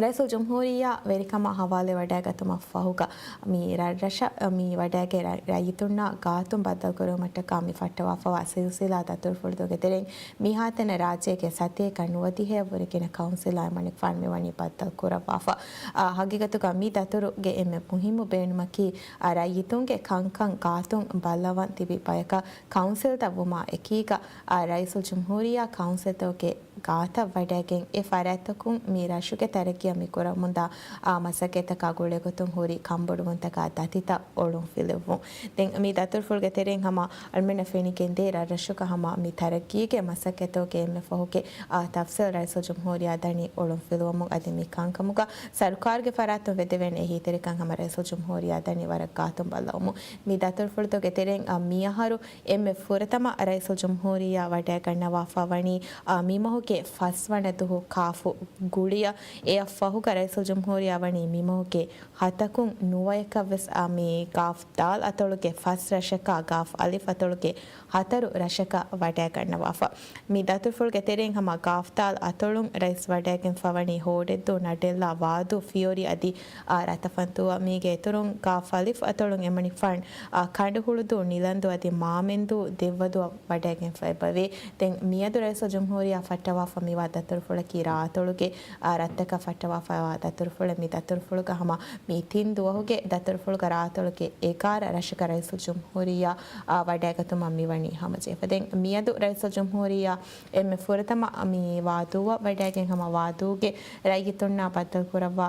ރައީސުލްޖުމްހޫރިއްޔާ ވެރިކަމާ ހަވާލުވެވަޑައިގަތުމަށްފަހުގަ މި ރަށްރަށަށް މި ވަޑައިގެން ރަ-، ރައްޔިތުންނާ ގާތުން ބައްދަލުކުރެވުމަށްޓަކާ މި ފައްޓަވާފަވާ ސިލްސިލާ ދަތުރުފުޅުތަކުގެ ތެރެއިން މިހާތަނަށް ރާއްޖޭގެ ސަތޭކަ ނުވަދިހައަށްވުރެ ގިނަ ކައުންސިލާއި މަނިކުފާނު މިވަނީ ބައްދަލުކުރައްވާފަ. އާ، ހަގީގަތުގަ މި ދަތުރުގެ އެންމެ މުހިއްމު ބޭނުމަކީ، އާ، ރައްޔިތުންގެ ކަންކަން ގާތުން ބައްލަވަން ތިބި ބަޔަކަށް ކައުންސިލްތައް ވުމާ އެކީގަ، އާ، ރައީސުލްޖުމްހޫރިއްޔާ ކައުންސިލްތަކުގެ ގާތަށް ވަޑައިގެން އެ ފަރާތްތަކުން މި ރަށުގެ ތަރައްގީއަށް މި ކުރަމުންދާ، އާ، މަސައްކަތްތަކާ ގުޅޭގޮތުން ހުރި ކަންބޮޑުވުންތަކާ ދަތިތައް އޮޅުންފިލުއްވުން. ދެން މި ދަތުރުފުޅުގެ ތެރެއިން ހަމަ އަޅުމެންނަށް ފެނިގެންދޭ ރަށްރަށުގަ ހަމަ މި ތަރައްގީގެ މަސައްކަތުގެ އެންމެ ފަހުގެ، އާ، ތަފްސީލް ރައީސުލްޖުމްހޫރިއްޔާ ދަނީ އޮޅުންފިލުވަމުން އަދި މި ކަންކަމުގަ ސަރުކާރުގެ ފަރާތުން ވެދެވޭނެ އެހީތެރިކަން ހަމަ ރައީސުލްޖުމްހޫރިއްޔާ ދަނީ ވަރަށް ގާތުން ބައްލަވަމުން. މި ދަތުރުފުޅުތަކުގެ ތެރެއިން، އާ، މިއަހަރު އެންމެ ފުރަތަމަ ރައީސުލްޖުމްހޫރިއްޔާ ވަޑައިގަންނަވާފަ ވަނީ، އާ، މި މަހުގެ ފަސްވަނަ ދުހު ކާފު ގުޅިއަށް. އެއަށް ފަހުގަ ރައީސުލްޖުމްހޫރިއްޔާ ވަނީ މިމަހުގެ ހަތަކުން ނުވަޔަކަށް ވެސް އާ މި ގާފް ދާލް އަތޮޅުގެ ފަސް ރަށަކާ ގާފް އަލިފް އަތޮޅުގެ ހަތަރު ރަށަކަށް ވަޑައިގަންނަވާފަ. މި ދަތުރުފުޅުގެ ތެރެއިން ހަމަ ގާފް ދާލް އަތޮޅުން ރައީސް ވަޑައިގެންފަ ވަނީ ހޯޑެއްދޫ، ނަޑެއްލާ، ވާދޫ، ފިޔޮރި އަދި އާ ރަތަފަންތޫއަށް. މީގެ އިތުރުން ގާފް އަލިފް އަތޮޅުން އެމަނިކުފާން އާ ކަނޑުހުޅުދޫ، ނިލަންދޫ އަދި މާމެންދޫ ދެއްވަދޫއަށް ވަޑައިގެންފަ އެބަވޭ. ދެން މިއަދު ރައީސުލްޖުމްހޫރިއްޔާ ފައްޓަވާފަ މިވާ ދަތުރުފުޅަކީ ރާއަތޮޅުގެ އާ ރަށްތަކަށް ފައްޓަވާފައިވާ ދަތުރުފުޅެއް. މި ދަތުރުފުޅުގަ ހަމަ މި ތިން ދުވަހުގެ ދަތުރުފުޅުގަ ރާއަތޮޅުގެ އެގާރަ ރަށަކަށް ރައީސުލްޖުމްހޫރިއްޔާ އާ ވަޑައިގަތުމަށް މިވަނީ ހަމަޖެހިފަ. ދެން މިއަދު ރައީސުލްޖުމްހޫރިއްޔާ އެންމެ ފުރަތަމަ މި ވާދޫއަށް ވަޑައިގެން ހަމަ ވާދޫގެ ރައްޔިތުންނާ ބައްދަލުކުރައްވާ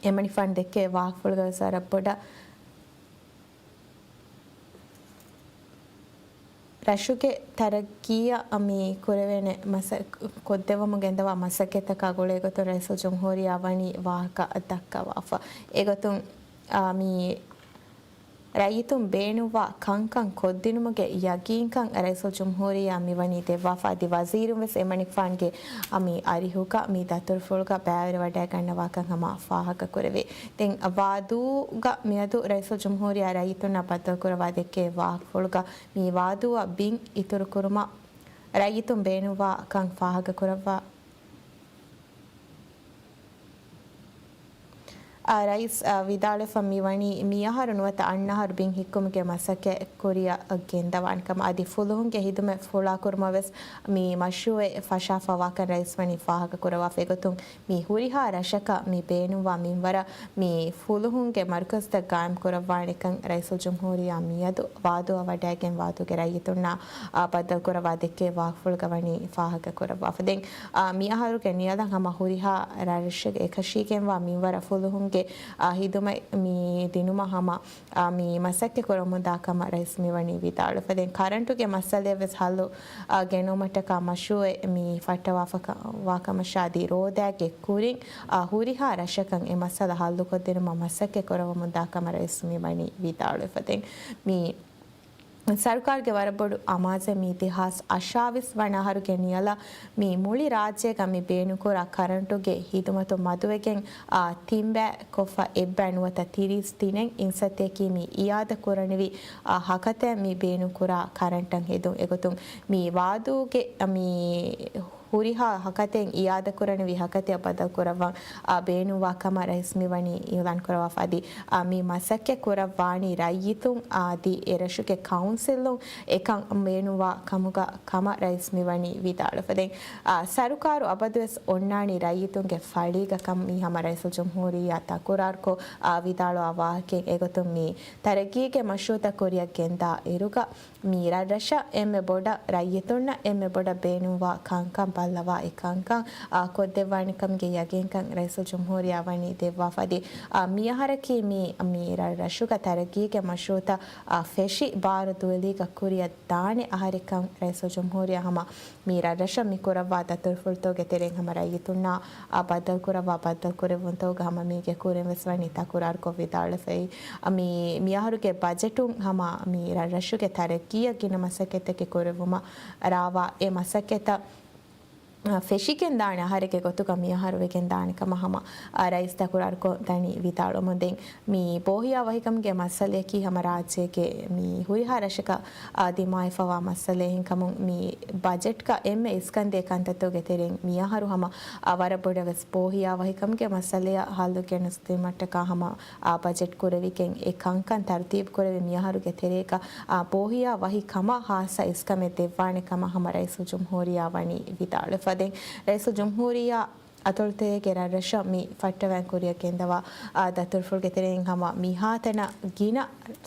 އެމަނިކުފާނު ދެއްކޭ ވާހަކަފުޅުގަވެސް ވަރަށް ބޮޑަށް ރަށުގެ ތަރައްގީއަށް މި ކުރެވޭނެ މަސަ-، ކޮށްދެއްވަމުން ގެންދަވާ މަސައްކަތްތަކާ ގުޅޭގޮތުން ރައީސުލްޖުމްހޫރިއްޔާ ވަނީ ވާހަކަ ދައްކަވާފަ. އެގޮތުން، އާ، މި ރައްޔިތުން ބޭނުންވާ ކަންކަން ކޮށްދިނުމުގެ ޔަގީންކަން ރައީސުލްޖުމްހޫރިއްޔާ މިވަނީ ދެއްވާފަ އަދި ވަޒީރުން ވެސް އެމަނިކުފާންގެ މި އަރިހުގަ މި ދަތުރުފުޅުގަ ބައިވެރިވަޑައިގަންނަވާކަން ހަމަ ފާހަގަކުރެވޭ. ދެން ވާދޫގަ މިއަދު ރައީސުލްޖުމްހޫރިއްޔާ ރައްޔިތުންނާ ބައްދަލުކުރައްވާ ދެއްކޭ ވާހަކަފުޅުގަ މި ވާދޫއަށް ބިން އިތުރުކުރުމަށް ރައްޔިތުން ބޭނުންވާ ކަން ފާހަގަކުރައްވާ އާ، ރައީސް، އާ، ވިދާޅުވެފަ މިވަނީ މިއަހަރު ނުވަތަ އަންނަ އަހަރު ބިން ހިއްކުމުގެ މަސައްކަތް ކުރިއަށް ގެންދަވާނެ ކަމަށް އަދި ފުލުހުންގެ ހިދުމަތް ފުޅާކުރުމަށް ވެސް މި މަޝްރޫއެއް ފަށާފަވާކަން ރައީސް ވަނީ ފާހަގަކުރައްވާފަ. އެގޮތުން މި ހުރިހާ ރަށަކަށް މި ބޭނުންވާ މިންވަރަށް މި ފުލުހުންގެ މަރުކަޒުތައް ގާއިމްކުރައްވާނެކަން ރައީސުލްޖުމްހޫރިއްޔާ މިއަދު ވާދޫއަށް ވަޑައިގެން ވާދޫގެ ރައްޔިތުންނާ، އާ، ބައްދަލުކުރައްވާ ދެއްކޭ ވާހަކަފުޅުގަ ވަނީ ފާހަގަކުރައްވާފަ. ދެން، އާ، މިއަހަރުގެ ނިޔަލަށް ހަމަ ހުރިހާ ރަށްރަށެއްގެ އެކަށީގެންވާ މިންވަރަށް ފުލުހުންގެ، އާ، ހިދުމަތް މި ދިނުމަށް ހަމަ، އާ، މި މަސައްކަތް ކުރަމުންދާ ކަމަށް ރައީސް މިވަނީ ވިދާޅުވެފަ. ދެން ކަރަންޓުގެ މައްސަލައެއް ވެސް ހައްލު، އާ، ގެނައުމަށްޓަކާ މަޝްރޫއެއް މި ފައްޓަވާފަ ކަ-، ވާކަމަށާ އަދި ރޯދައިގެ ކުރިން، އާ، ހުރިހާ ރަށަކަށް އެ މައްސަލަ ހައްލުކޮށްދިނުމަށް މަސައްކަތް ކުރަމުންދާ ކަމަށް ރައީސް މިވަނީ ވިދާޅުވެފަ. ދެން މި ސަރުކާރުގެ ވަރަށް ބޮޑު އަމާޒެއް މި ދެހާސް އަށާވީސް ވަނަ އަހަރުގެ ނިޔަލަށް މި މުޅި ރާއްޖޭގަ މި ބޭނުންކުރާ ކަރަންޓުގެ ހިދުމަތު މަދުވެގެން، އާ، ތިންބައި ކޮށްފަ އެއްބައި ނުވަތަ ތިރީސް ދިނެއް އިންސައްތައަކީ މި އިއާދަ ކުރަނިވި، އާ، ހަކަތައެއް މި ބޭނުންކުރާ ކަރަންޓަށް ހެދުން. އެގޮތުން މި ވާދޫގެ މި ހުރިހާ ހަކަތެއް އިއާދަކުރަނިވި ހަކަތައަށް ބަދަލުކުރައްވަން، އާ، ބޭނުންވާ ކަމަށް ރައީސް މިވަނީ އިއުލާން ކުރައްވާފަ އަދި، އާ، މި މަސައްކަތް ކުރައްވާނީ ރައްޔިތުން އަދި އެރަށުގެ ކައުންސިލުން އެކަން ބޭނުންވާ ކަމުގަ ކަމަށް ރައީސް މިވަނީ ވިދާޅުވެފަ. ދެން، އާ، ސަރުކާރު އަބަދުވެސް އޮންނާނީ ރައްޔިތުންގެ ފަޅީގަ ކަން މީ ހަމަ ރައީސުލްޖުމްހޫރިއްޔާ ތަކުރާރުކޮށް، އާ، ވިދާޅުވާ ވާހަކައެއް. އެގޮތުން މި ތަރައްގީގެ މަޝްރޫއުތައް ކުރިއަށް ގެންދާ އިރުގަ، މި ރަށްރަށަށް އެންމެ ބޮޑަށް ރައްޔިތުންނަށް އެންމެ ބޮޑަށް ބޭނުންވާ ކަންކަން ބައްލަވާ އެ ކަންކަން، އާ، ކޮށްދެއްވާނެކަމުގެ ޔަގީންކަން ރައީސުލްޖުމްހޫރިއްޔާ ވަނީ ދެއްވާފަ އަދި، އާ، މިއަހަރަކީ މި، މި ރަށްރަށުގަ ތަރައްގީގެ މަޝްރޫއުތައް، އާ، ފެށި ބާރު ދުވެލީގަ ކުރިއަށް ދާނެ އަހަރެއްކަން ރައީސުލްޖުމްހޫރިއްޔާ ހަމަ މި ރަށްރަށަށް މި ކުރައްވާ ދަތުރުފުޅުތަކުގެ ތެރެއިން ހަމަ ރައްޔިތުންނާ، އާ، ބައްދަލުކުރައްވާ ބައްދަލުކުރެއްވުންތަކުގަ ހަމަ މީގެ ކުރިން ވެސް ވަނީ ތަކުރާރުކޮށް ވިދާޅުވެފައި. މި، މިއަހަރުގެ ބަޖެޓުން ހަމަ މި ރަށްރަށުގެ ތަރައްގީއަށް ގިނަ މަސައްކަތްތަކެއް ކުރެއްވުމަށް ރާވާ އެ މަސައްކަތަށް، އާ، ފެށިގެން ދާނެ އަހަރެއްގެ ގޮތުގަ މިއަހަރު ވެގެން ދާނެ ކަމަށް ހަމަ، އާ، ރައީސް ތަކުރާރުކޮށް ދަނީ ވިދާޅުވަމުން. ދެން މި ބޯހިޔާ ވަހިކަމުގެ މައްސަލަޔަކީ ހަމަ ރާއްޖޭގެ މި ހުރިހާ ރަށަކަށް، އާ، ދިމާވެފަވާ މައްސަލައެއް ކަމުން މި ބަޖެޓްގަ އެންމެ އިސްކަންދޭ ކަންތައްތަކުގެ ތެރެއިން މިއަހަރު ހަމަ، އާ، ވަރަށް ބޮޑަށް ވެސް ބޯހިޔާ ވަހިކަމުގެ މައްސަލަޔަށް ހައްލު ގެނެސްދިނުމަށްޓަކާ ހަމަ، އާ، ބަޖެޓް ކުރެވިގެން އެ ކަންކަން ތަރުތީބު ކުރެވި މިއަހަރުގެ ތެރޭގަ، އާ، ބޯހިޔާ ވަހި ކަމަށް ހާއްސަ އިސްކަމެއް ދެއްވާނެ ކަމަށް ހަމަ ރައީސުލްޖުމްހޫރިއްޔާ ވަނީ ވިދާޅުވެފަ. ދެން ރައީސުލްޖުމްހޫރިއްޔާ އަތޮޅުތެރޭގެ ރަށްރަށަށް މި ފައްޓަވައި ކުރިއަށް ގެންދަވާ، އާ، ދަތުރުފުޅުގެ ތެރެއިން ހަމަ މިހާތަނަށް ގިނަ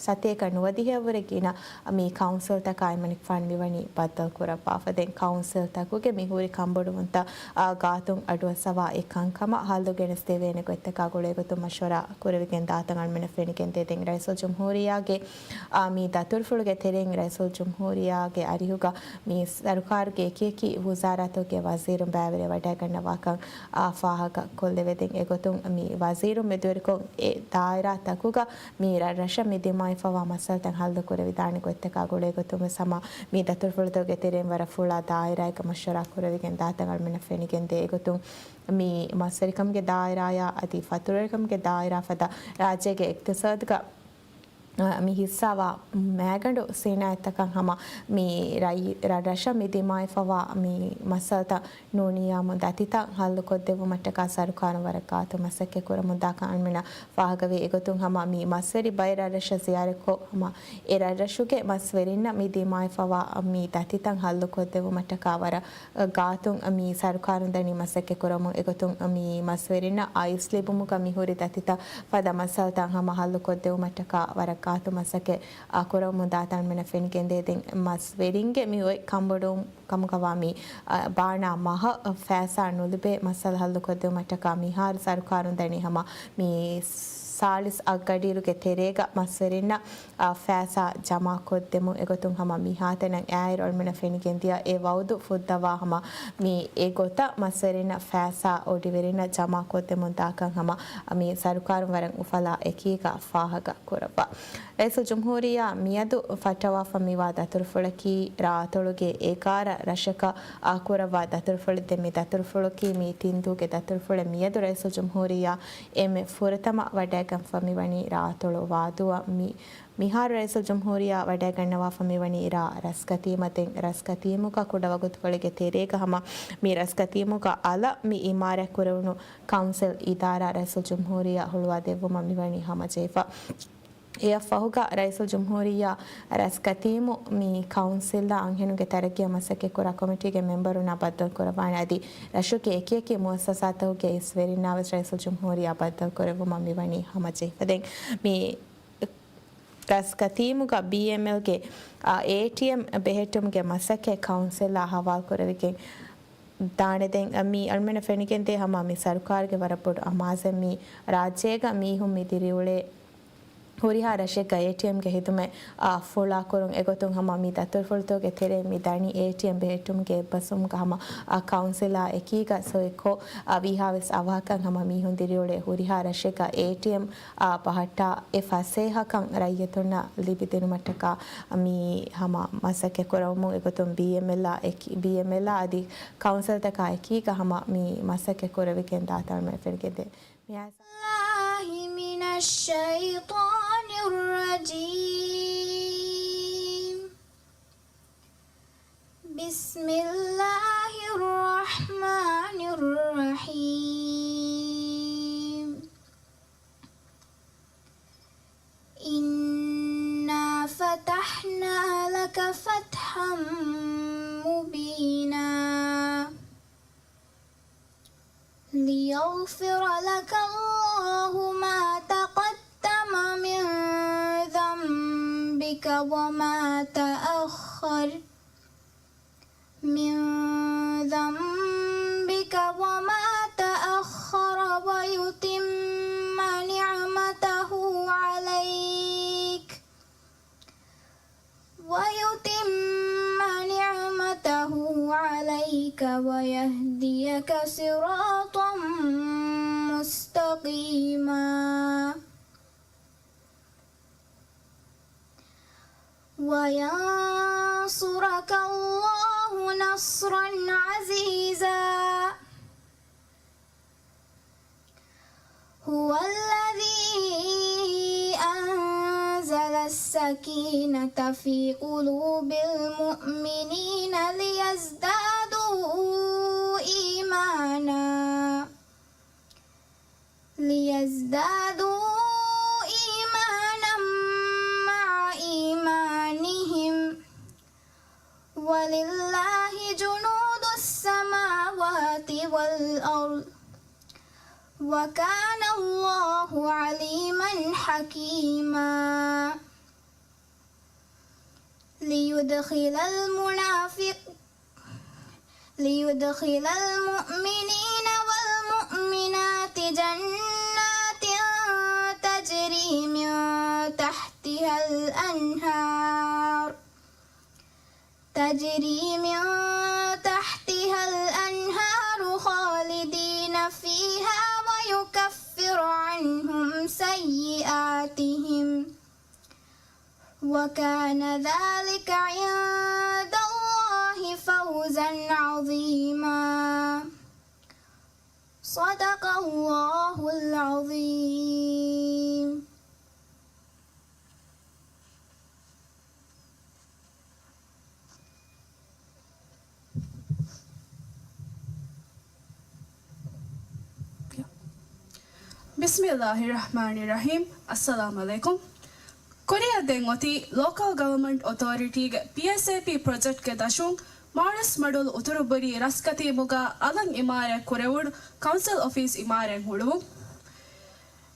ސަތޭކަ ނުވަދިހައަށްވުރެ ގިނަ މި ކައުންސިލްތަކާ އެމަނިކުފާނު މިވަނީ ބައްދަލުކުރައްވާފަ. ދެން ކައުންސިލްތަކުގެ މި ހުރި ކަންބޮޑުވުންތައް، އާ، ގާތުން އަޑުއައްސަވާ އެ ކަންކަމަށް ހައްލު ގެނެސްދެވޭނެ ގޮތްތަކާ ގުޅޭގޮތުން މަޝްވަރާ ކުރެވިގެން ދާތަން އަޅުމެންނަށް ފެނިގެންދޭ. ދެން ރައީސުލްޖުމްހޫރިއްޔާގެ، އާ، މި ދަތުރުފުޅުގެ ތެރެއިން ރައީސުލްޖުމްހޫރިއްޔާގެ އަރިހުގަ މި ސަރުކާރުގެ އެކިއެކި ވުޒާރާތުގެ ވަޒީރުން ބައިވެރިވެ ވަޑައިގަންނަވާކަން، އާ، ފާހަގަ ކޮށްލެވެދެން. އެގޮތުން މި ވަޒީރުން މެދުވެރިކޮށް އެ ދާއިރާތަކުގަ މި ރަށްރަށަށް މި ދިމާވެފަވާ މައްސަލަތައް ހައްލު ކުރެވިދާނެ ގޮތްތަކާ ގުޅޭގޮތުން ވެސް ހަމަ މި ދަތުރުފުޅުތަކުގެ ތެރެއިން ވަރަށް ފުޅާ ދާއިރާއެއްގަ މަޝްވަރާ ކުރެވިގެން ދާތަން އަޅުމެންނަށް ފެނިގެންދޭ. އެގޮތުން މި މަސްވެރިކަމުގެ ދާއިރާޔާ އަދި ފަތުރުވެރިކަމުގެ ދާއިރާ ފަދަ ރާއްޖޭގެ އިޤްތިޞާދުގަ މި ހިއްސާވާ މައިގަނޑު ސިނާއަތްތަކަށް ހަމަ މި ރައްޔި-، ރަށްރަށަށް މި ދިމާވެފަވާ މި މައްސަލަތައް ނޫނިއްޔާމު ދަތިތައް ހައްލުކޮށްދެއްވުމަށްޓަކާ ސަރުކާރުން ވަރަށް ގާތު މަސައްކަތް ކުރަމުންދާކަން އަޅުމެންނަށް ފާހަގަވޭ. އެގޮތުން ހަމަ މި މަސްވެރި ބައެއް ރަށްރަށަށް ޒިޔާރަތްކޮށް ހަމަ އެ ރަށްރަށުގެ މަސްވެރިންނަށް މި ދިމާވެފަވާ މި ދަތިތައް ހައްލުކޮށްދެއްވުމަށްޓަކާ ވަރަށް ގާތުން މި ސަރުކާރުން ދަނީ މަސައްކަތް ކުރަމުން. އެގޮތުން މި މަސްވެރިންނަށް އައިސް ލިބުމުގަ މިހުރި ދަތިތައް ފަދަ މައްސަލަތައް ހަމަ ހައްލުކޮށްދެވުމަށްޓަކާ ވަރަށް ގާތު މަސައްކަތް، އާ، ކުރަމުން ދާތަން އަޅުމެންނަށް ފެނިގެންދޭ. ދެން މަސްވެރިންގެ މި އޮތް ކަންބޮޑުވުން ކަމުގަވާ މި، އާ، ބާނާ މަހަށް ފައިސާ ނުލިބޭ މައްސަލަ ހައްލުކޮށްދެވުމަށްޓަކާ މިހާރު ސަރުކާރުން ދަނީ ހަމަ މި ސާޅީސް އަށް ގަޑިއިރުގެ ތެރޭގަ މަސްވެރިންނަށް އާ، ފައިސާ ޖަމާކޮށްދެމުން. އެގޮތުން ހަމަ މިހާތަނަށް އައިއިރު އަޅުމެންނަށް ފެނިގެންދިޔަ އެ ވައުދު ފުއްދަވާ ހަމަ މި އެގޮތަށް މަސްވެރިންނަށް ފައިސާ އޮޑިވެރިންނަށް ޖަމާކޮށްދެމުން ދާކަން ހަމަ މި ސަރުކާރުން ވަރަށް އުފަލާ އެކީގަ ފާހަގަ ކުރައްވާ. ރައީސުލްޖުމްހޫރިއްޔާ މިއަދު ފައްޓަވާފަ މިވާ ދަތުރުފުޅަކީ ރާއަތޮޅުގެ އެގާރަ ރަށަކަށް އާ ކުރައްވާ ދަތުރުފުޅެއް. ދެން މި ދަތުރުފުޅަކީ މި ތިންދޫގެ ދަތުރުފުޅެއް. މިއަދު ރައީސުލްޖުމްހޫރިއްޔާ އެންމެ ފުރަތަމަ ވަޑައިގެންފަ މިވަނީ ރާއަތޮޅު ވާދޫއަށް. މި މިހާރު ރައީސުލްޖުމްހޫރިއްޔާ ވަޑައިގަންނަވާފަ މިވަނީ ރ. ރަސްކަތީމަށް. ދެން ރަސްކަތީމުގަ ކުޑަވަގުތުކޮޅެއްގެ ތެރޭގަ ހަމަ މި ރަސްކަތީމުގަ އަލަށް މި އިމާރާތް ކުރެވުނު ކައުންސިލް އިދާރާ ރައީސުލްޖުމްހޫރިއްޔާ ހުޅުވާ ދެއްވުމަށް މިވަނީ ހަމަޖެހިފަ. އެއަށްފަހުގަ ރައީސުލްޖުމްހޫރިއްޔާ ރަސްކަތީމު މި ކައުންސިލްއާ އަންހެނުންގެ ތަރައްގީއަށް މަސައްކަތްކުރާ ކޮމިޓީގެ މެމްބަރުންނާ ބައްދަލުކުރައްވާނެ. އަދި ރަށުގެ އެކިއެކި މުއައްސަސާތަކުގެ އިސްވެރިންނާވެސް ރައީސުލްޖުމްހޫރިއްޔާ ބައްދަލުކުރެއްވުމަށް މިވަނީ ހަމަޖެހިފަ. ދެން މި ރަސްކަތީމުގަ ބީއެމްއެލްގެ، އާ، އޭޓީއެމް ބެހެއްޓުމުގެ މަސައްކަތް ކައުންސިލްއާ ހަވާލުކުރެވިގެން ދާނެ. ދެން މި އަޅުމެންނަށް ފެނިގެންދޭ ހަމަ މި ސަރުކާރުގެ ވަރަށް ބޮޑު އަމާޒެއް މި ރާއްޖޭގަ މީހުން މި ދިރިއުޅޭ ހުރިހާ ރަށެއްގަ އޭޓީއެމްގެ ހިދުމަތް، އާ، ފުޅާކުރުން. އެގޮތުން ހަމަ މި ދަތުރުފުޅުތަކުގެ ތެރެއިން މި ދަނީ އޭޓީއެމް ބެހެއްޓުމުގެ އެއްބަސްވުމުގަ ހަމަ، އާ، ކައުންސިލާ އެކީގަ ސޮއެކޯ، އާ، ވީހާވެސް އަވަހަކަށް ހަމަ މީހުން ދިރިއުޅޭ ހުރިހާ ރަށެއްގަ އޭޓީއެމް، އާ، ބަހައްޓާ އެ ފަސޭހަކަން ރައްޔިތުންނަށް ލިބިދިނުމަށްޓަކާ މި ހަމަ މަސައްކަތް ކުރައްވަމުން. އެގޮތުން ބީއެމްއެލްއާ އެކި-، ބީއެމްއެލްއާ އަދި ކައުންސިލްތަކާ އެކީގަ ހަމަ މި މަސައްކަތް ކުރެވިގެން ދާތަން އަޅުމެން ފެނިގެންދޭ. މި އާޔަތް الله من الشيطان الرجيم. بسم الله الرحمن الرحيم. إنا فتحنا لك فتحا مبينا. ليغفر لك الله ما تقدم من ذنبك وما تأخر، من ذنبك وما تأخر ويتم نعمته عليك، ويتم نعمته عليك ويهديك صراطا مستقيما. وينصرك الله نصرا عزيزا. هو الذي أنزل السكينة في قلوب المؤمنين ليزدادوا إيمانا، ليزدادوا إيمانا مع إيمانهم، ولله جنود السماوات والأرض، وكان الله عليما حكيما. ليدخل المنافق، ليدخل المؤمنين والمؤمنات جنات تجري من تحتها الأنهار، تجري من تحتها الأنهار خالدين وكان ذلك عند الله فوزا عظيما. صدق الله العظيم. بسم الله الرحمن الرحيم. އައްސަލާމު ޢަލައިކުމް. ކުރިއަށް ދެން އޮތީ ލޯކަލް ގަވަރމަންޓް އޮތޯރިޓީގެ، ޕީއެސްއޭޕީ، ޕްރޮޖެކްޓްގެ ދަށުން މާރަސް މަޑުލު އުތުރުބުރީ ރަސްކަތީމުގަ އަލަށް އިމާރާތް ކުރެވުނު ކައުންސިލް އޮފީސް އިމާރާތް ހުޅުވުން.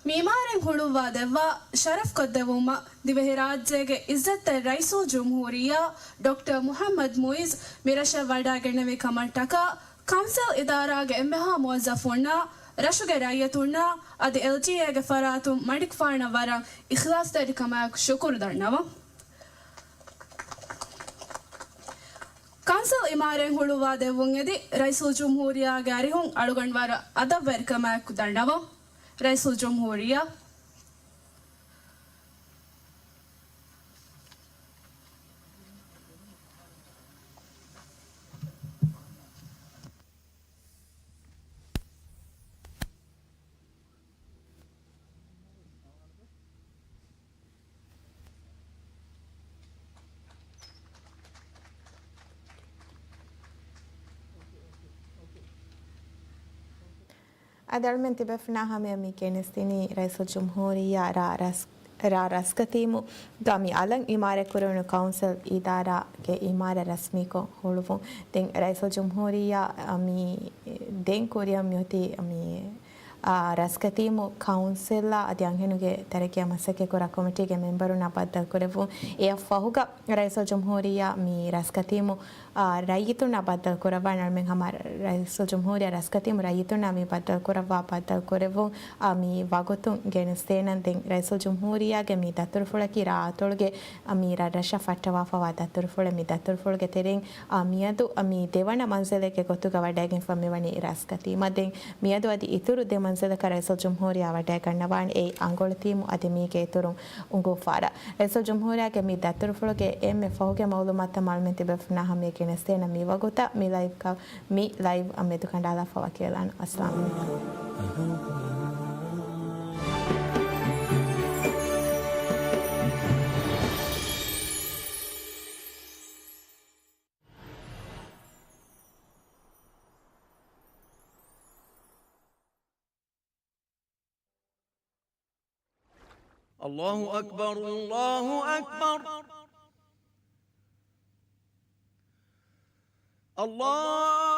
މި އިމާރާތް ހުޅުވާ ދެއްވާ ޝަރަފްކޮށްދެއްވުމަށް ދިވެހިރާއްޖޭގެ އިއްޒަތްތެރި ރައީސުލްޖުމްހޫރިއްޔާ ޑޮކްޓަރ މުޙައްމަދު މުޢިއްޒު މިރަށަށް ވަޑައިގެންނެވި ކަމަށްޓަކާ، ކައުންސިލް އިދާރާގެ އެންމެހާ މުވައްޒަފުންނާ، ރަށުގެ ރައްޔިތުންނާ އަދި އެލްޖީއޭގެ ފަރާތުން މަނިކުފާނަށް ވަރަށް އިޚްލާޞްތެރިކަމާއެކު ޝުކުރު ދަންނަވަން. ކައުންސިލް އިމާރާތް ހުޅުވާ ދެއްވުން އެދި ރައީސުލްޖުމްހޫރިއްޔާގެ އަރިހުން އަޅުގަނޑު ވަރަށް އަދަބުވެރިކަމާއެކު ދަންނަވަން. ރައީސުލްޖުމްހޫރިއްޔާ. އަދި އަޅުމެން ތިބޭފުޅުންނާ ހަމަޔަށް މި ގެނެސްދިނީ ރައީސުލްޖުމްހޫރިއްޔާ ރ-، ރަސް-، ރ-، ރަސްކަތީމުގަ މި އަލަށް އިމާރާތްކުރެވުނު ކައުންސިލް އިދާރާގެ އިމާރާތް ރަސްމީކޮށް ހުޅުވުން. ދެން ރައީސުލްޖުމްހޫރިއްޔާ މި ދެން ކުރިއަށް މިއޮތީ މި އާ، ރަސްކަތީމު ކައުންސިލްއާ އަދި އަންހެނުންގެ ތަރައްގީއާ މަސައްކަތްކުރާ ކޮމިޓީގެ މެމްބަރުންނާ ބައްދަލުކުރެއްވުން. އެއަށް ފަހުގަ ރައީސުލްޖުމްހޫރިއްޔާ މި ރަސްކަތީމު، އާ، ރައްޔިތުންނާ ބައްދަލުކުރައްވާނެ. އަޅުމެން ހަމަ ރައީސުލްޖުމްހޫރިއްޔާ ރަސްކަތީމު ރައްޔިތުންނާ މި ބައްދަލުކުރައްވާ ބައްދަލުކުރެއްވުން، އާ، މި ވަގުތުން ގެނެސްދޭނަން. ދެން ރައީސުލްޖުމްހޫރިއްޔާގެ މި ދަތުރުފުޅަކީ ރާއަތޮޅުގެ، އާ، މި ރަށްރަށަށް ފައްޓަވާފަވާ ދަތުރުފުޅެއް. މި ދަތުރުފުޅުގެ ތެރެއިން، އާ، މިއަދު، އާ، މި ދެވަނަ މަންޒިލެއްގެ ގޮތުގަ ވަޑައިގެންފަ މިވަނީ ރަސްކަތީމަށް. ދެން މިއަދު އަދި އިތުރު ދެ މަންޒިލަކަށް ރައީސުލްޖުމްހޫރިއްޔާ ވަޑައިގަންނަވާނެ. އެއީ އަނގޮޅުތީމު އަދި މީގެ އިތުރުން އުނގޫފާރަށް. ރައީސުލްޖުމްހޫރިއްޔާގެ މި ދަތުރުފުޅުގެ އެންމެ ފަހުގެ މައުލޫމާތުތައް މައުލޫމާތު ތިބޭފުޅުންނާ ހަމަޔަށް ގެނެސްދޭނަން. މި ވަގުތަށް މި ލައިވް ކަ-، މި ލައިވް އަށް މެދުކަނޑާލާފަ ވަކިވެލާނަން. އައްސަލާމު ޢަލައިކުމް. الله أكبر، الله أكبر. الله